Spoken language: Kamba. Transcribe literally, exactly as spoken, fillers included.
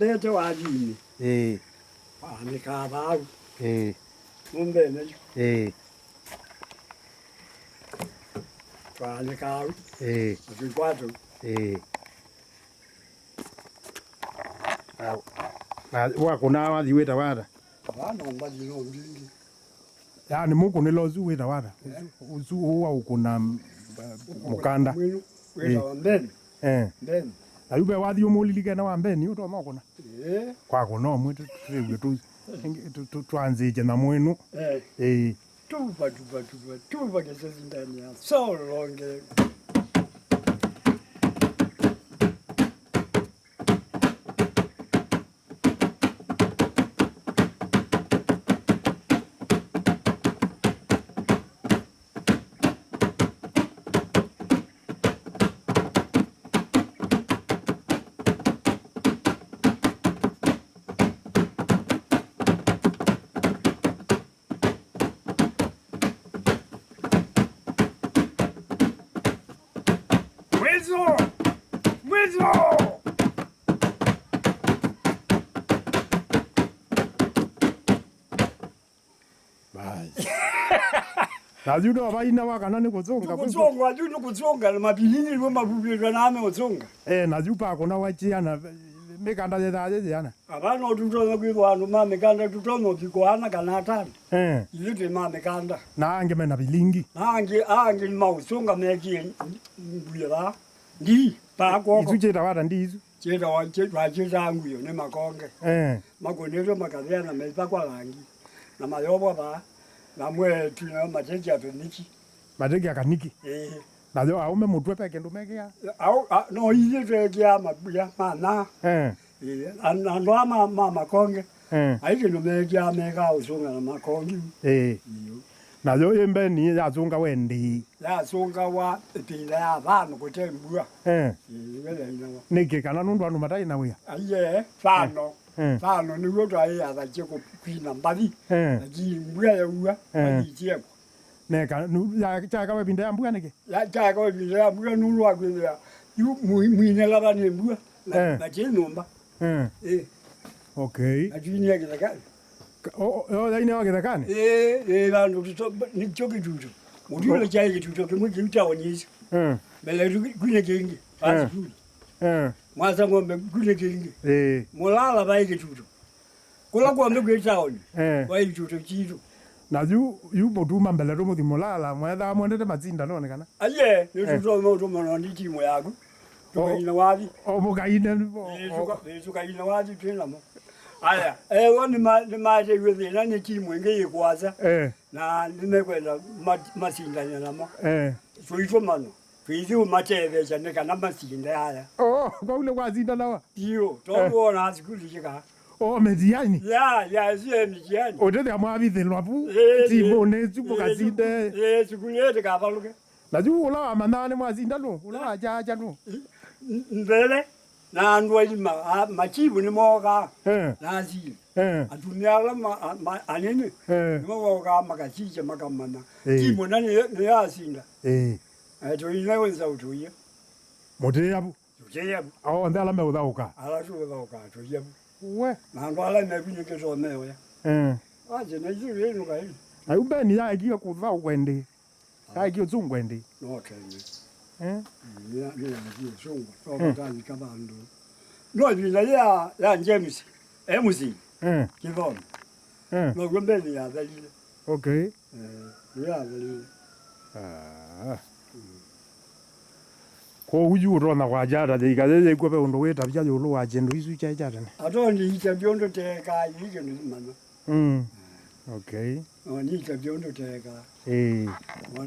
Ndete wathinĩ. Ĩĩ. Waanĩkaa vau. Ĩĩ. Nyũmbene yu. Ĩĩ. Twaanĩkaa au. Ĩĩ. Na tũikwata. Ĩĩ. Na, na wakũnaa wathi wĩtawa ata? Vaa no mbathi no mbingĩ. Yaani mũkũnĩla ũsu wĩtawa ata? Ũsu, ũsu ũũ wa ũkũna, mm, mũkanda. Mwĩnũ, wĩtawa mbeni. Eh. Mbeni. Na yu ve wathi ũmũlilikene wa mbeni, ũtonya ũkũna? Eh. Kwakũna ũmwe tũ-, tũtwĩw'e tũ-, tũ-, tũ-, twanzĩkye na mwĩnũ. Eh. Eh. Tupa, tupa, tupa, tupa kisasi ndani ya solonge. Mwiso! Mwiso! Basi. Na yu no vainawa kana nĩ kũsũnga? Nĩ kũsũnga, yu nĩ kũsũnga, na mavilingi nĩmo mavuvĩtwe na ame ũsũnga. Eh, na yu pakũnawa kyana, mĩkanda yĩthaa yĩyana? Ava no tũtonya kwĩthwa andũ ma mĩkanda, tũtonya ũvikwa ana kana atano. Eh. Ithyĩ twĩ ma mĩkanda. Na angĩ mena vilingi. Na angĩ, angĩ nĩ maũsũnga mekie mbuya vaa. Ndii, vaa kwoko. Isu kyĩtawa ata ndii isu? Kyĩtawa, kyĩ-, twakyĩtaa nguyo nĩ makonge. Eh. Makũnĩtwe makathea na meipakwa langi. Na mayovwa vaa. Na mwetu nayo matekya tũniki. Matekya kaniki? Ĩĩ. Nayo aũme mũtwe ve kĩndũ mekĩa? Au, a, no ithyĩ twekĩaa makuya ma naa. Eh. Ĩĩ, an-, andũ aa ma, ma makonge. Eh. Ai kĩndũ mekĩaa mekaa ũsũnga na makongi. Ĩĩ. Ĩĩ. Nayo ĩ mbeni yasũngawa ĩndĩĩ? Yasũngawa ĩvinda ya vano kũte mbua. Eh. Ĩĩ, nĩwe yainawa. Nĩkĩ, kana nũndũ andũ mataĩ na wĩa? Aiee, vano. Eh. Vano nĩw'o twaĩathakye kũ-, kwina mbathi. Eh. Lakini mbua yaua, eh, mbathi itiekwa. Neka, nu-, ya, kyakawa ĩvinda ya mbua nĩkĩ? Ya, kyakawa ĩvinda ya mbua nũndũ wa kwĩthĩa yu mwi-, mwinĩlava nĩ mbua, na, eh, na kyĩ nyũmba. Eh. Ĩĩ. Okay. Na twinie kĩthekanĩ. Ka-, o, o, o, yaine wa kĩthekanĩ? Ĩĩ, ĩĩ, vandũ tũto-, nĩkyo kĩtuto. Mũtũĩle kyaĩ kĩtuto kĩmwe kĩu taoni ĩsu. Eh. Mbele tu kwine kĩngĩ, eh, fast food. Eh. Mwasa ng'ombe kwine kĩngĩ. Ĩĩ. Mũlala vaĩ kĩtuto. Kũla kw'onthe kwĩ taoni, eh, kwaĩ kĩtuto kitũ. Na yu, yu mũtuma mbele tũmũthi mũlala, mwethaa mwendete masindanonĩ kana? Aiee, eh, nĩtũtonya ũtũmana nĩ timu yaku. O, tũkaina wathi. O mũkaine, o, ĩĩ, o, tũka-, ĩĩ, tũkaina wathi twĩ namo. Aya, ewa nĩma-, nĩmaeteiwe thĩna nĩ timu ĩngĩ yĩ kũasa. Eh. Na nĩmekwenda ma-, masindane namo. Eh. Tũitũmana. Twĩthi ũmatetheesya nĩ kana masinde aya. Oh, kwau nĩ kwasindanawa? Io, tondũ, eh, wonaa sukulu yĩkaa. Oh, mĩtiani? Ya, ya, sio mĩtiani. Ũtethĩa mwavithĩlwa vu, eh, timũnĩ ĩsu, eh, mũkasinde. Eh, sukulu ĩyo ndĩkavalũke. Na yu ũla wamanyaa nĩ mwasinda nũ? Ũla wakyakya nũ? N-, n-, mbele. Na andũ aima, a, machifu nĩmookaa, eh, na asili. Eh. Atumĩa ala ma-, a-, ma-, anene, eh, nĩmo mookaa makasisya makamanya. Eh. Timu na nĩyo, nĩyo asinda. Eh. Eh, tũinya wĩsa ũtũia. Mũtĩĩa vu? Tũtĩĩa vu. Onthe ala meũthaũka? Ala tũũthaũka, tũia vu. We. Na andũ ala mekunĩkĩte meoya. Eh. Wache, na ithyĩ wĩnũka ĩndĩ. Na yu mbeni yaekie kũthaũkwa ĩndĩ? Yaekie ũsũngwa ĩndĩ? No tene. Eh? Nĩ, nĩ yaekie ũsũngwa. Eh. Twavatavika vandũ. No ĩvinda ya, ya James, M C, eh, Kĩthome. Eh. Now'o mbeni yathelile. Okay. Eh, nĩyo yathelile. Ah. Mm. Kwoou yu ũtonya kwakya ata yĩika yĩyĩkw'a ve ũndũ wĩtavya ĩũlũ wa syĩndũ isu kyaĩ kya tene? Atonya itavya ũndũ teekaa yu kĩndũ imanya. Mm. Okay. No nĩtavya ũndũ teekaa. Ĩĩ.